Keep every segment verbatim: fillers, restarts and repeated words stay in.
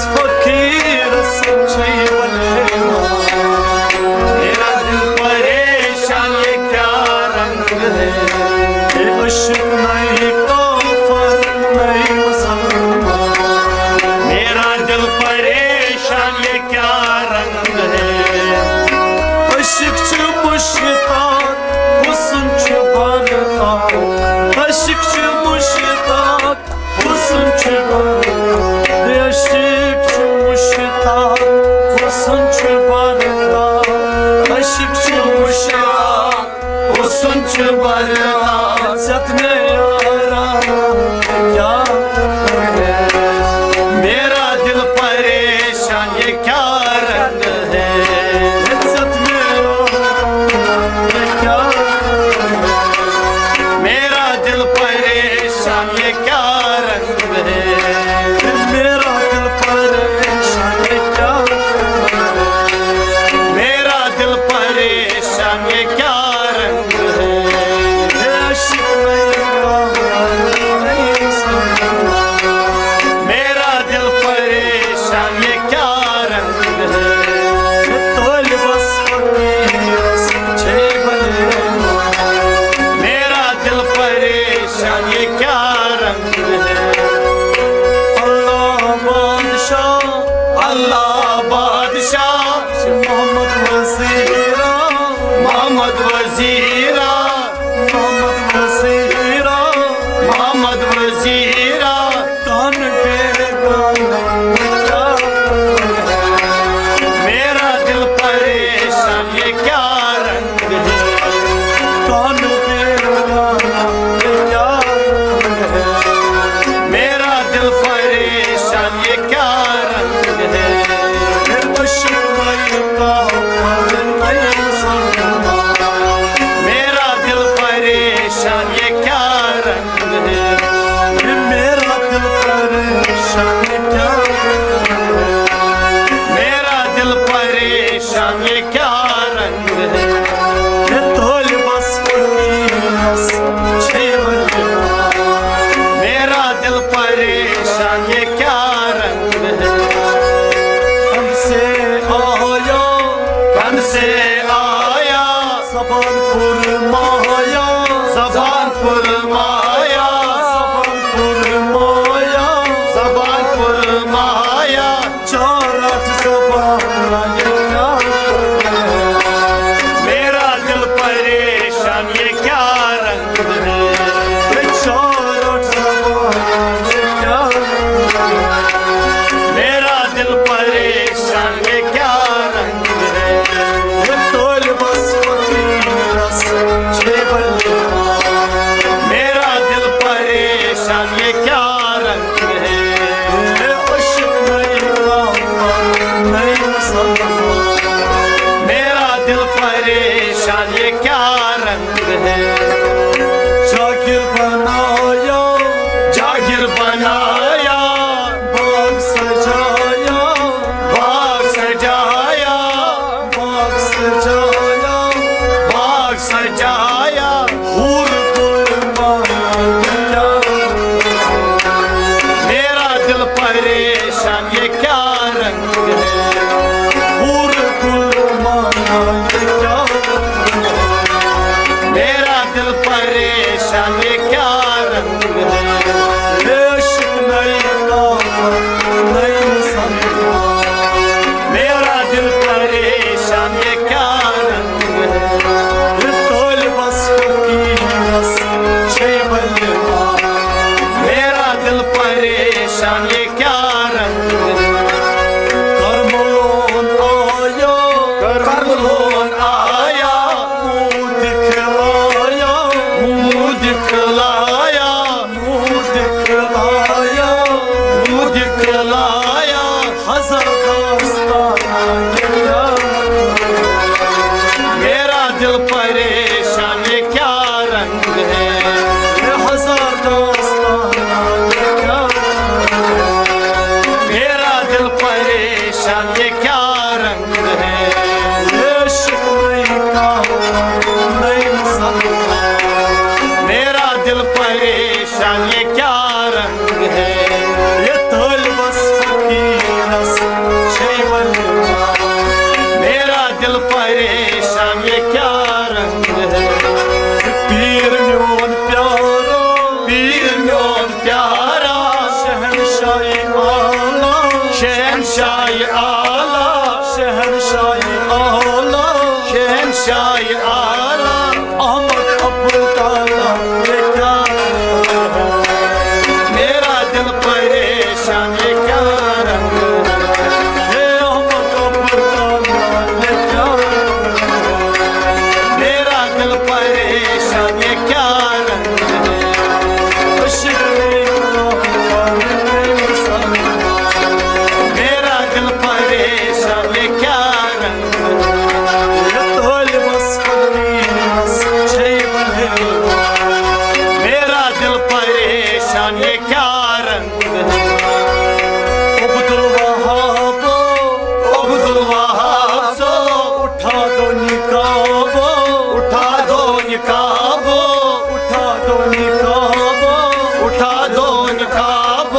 فقیرس چھے بلیمہ۔ میرا دل پریشان، یہ کیا رنگ ہے؟ یہ عشق نہیں کافر، نہیں مسلمان۔ میرا دل پریشان، یہ کیا رنگ ہے؟ عشق چھُ مشتاق، حسن چھُ برتاق۔ عشق چھُ مشتاق، حسن چھُ برتاق۔ عشق چھُ مشتاق، حسن چھُ برتاق۔ عشق چھُ مشتاق، حسن چھُ برتاق۔ ژےٚ تہٕ مےٚ یارا کیٛاہ ہے؟ میرا دل پریشان، یہ کیا رنگ ہے؟ عزت میرا، یہ کیا رنگ ہے؟ میرا دل پریشان، یہ کیا رنگ ہے؟ میرا دل پریشان، یہ کیا رنگ ہے؟ میرا دل پریشان، یہ کیا رنگ ہے؟ عشق میرا، میرا دل پریشان، یہ کیا رنگ ہے؟ طالبس فقیرس چھے بلیمہ۔ میرا دل پریشان، یہ کیا رنگ ہے؟ اللہ بادشاہ، اللہ بادشاہ، محمد وزیرا، محمد وزیرا، محمد وزیرا، محمد وزیرا۔ تن بیگانہ، میرا دل پریشان، یہ کیا رنگ ہے؟ تن بیگانہ، یہ کیا رنگ ہے؟ میرا دل پریشان، یہ کیا رنگ ہے؟ عشق نہیں کافر، نہیں مسلمان۔ میرا دل پریشان، یہ کیا رنگ ہے؟ میرا دل پریشان، یہ کیا رنگ ہے؟ میرا دل پریشان، یہ کیا رنگ ہے؟ طالبس فقیرس چھے بلیمہ۔ میرا دل پریشان، یہ کیا رنگ ہے؟ ہم سے آیا، ہم سے آیا، زبان پر مایا، زبان پر مایا، زبان پر مایا، زبان پر مایا۔ چارٹ زبان، یہ کیا رنگ ہے؟ میرا دل پریشان، یہ کیا رنگ ہے؟ چارٹ زبان، یہ کیا رنگ ہے؟ میرا دل پریشان، یہ کیا رنگ ہے؟ یہ طالبس فقیرس چھے بلیمہ۔ میرا دل پریشان، یہ کیا رنگ ہے؟ عشق نہیں کافر، نہیں مسلمان۔ میرا دل پریشان، یہ کیا رنگ ہے؟ جاگیر بنایا، جاگیر بنایا، باغ سجایا، باغ سجایا، باغ سجایا، باغ سجایا، حور گل بنایا۔ میرا دل پریشان، یہ کیا رنگ ہے؟ حور گل بنایا، یہ کیا رنگ ہے؟ میرا دل پریشان، یہ کیا رنگ ہے؟ عشق نہیں کافر، نہیں مسلمان۔ میرا دل پریشان، یہ کیا رنگ ہے؟ طالبس فقیرس چھے بلیمہ۔ میرا دل پریشان، یہ کیا رنگ ہے؟ کرملون آیا، کرملون آیا، منہ دکھلایا، منہ دکھلایا، منہ دکھلایا، منہ دکھلایا۔ ہزار داستان، یہ کیا رنگ ہے؟ میرا دل پریشان، یہ کیا رنگ ہے؟ ہزار داستان، یہ کیا رنگ ہے؟ میرا دل پریشان، یہ کیا رنگ ہے؟ عشق نہیں کافر، نہیں مسلمان۔ میرا دل پریشان، یہ کیا رنگ ہے؟ یہ طالبس فقیر شاہ اعلیٰ، شہنشاہ اعلیٰ، شہنشاہ اعلیٰ، احمد ابو تعالیٰ، یہ کیا رنگ ہے؟ میرا دل پریشان، یہ کیا رنگ ہے؟ احمد ابو تعالیٰ، یہ کیا رنگ ہے؟ میرا دل پریشان، یہ کیا رنگ ہے؟ عشق، میرا دل پریشان، یہ کیا رنگ؟ یہ طالبس فقیرس چھے بہل۔ میرا دل پریشان، یہ کیا رنگ؟ عبدالوہاب، عبدالوہاب، اٹھا دو نقاب، اٹھا دو نقاب، اٹھا دو نقاب، اٹھا دو نقاب۔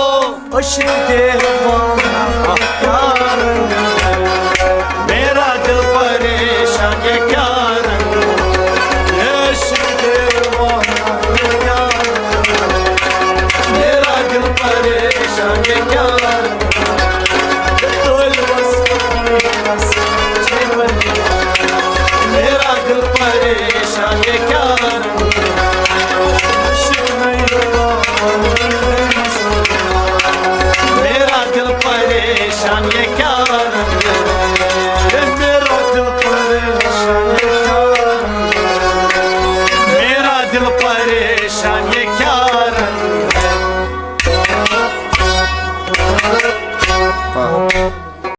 عشق دیوانہ کیا رنگ ہے؟ میرا دل پریشان، یہ کیا رنگ ہے؟ یہ عشق دیوانہ کیا رنگ ہے؟ میرا دل پریشان، یہ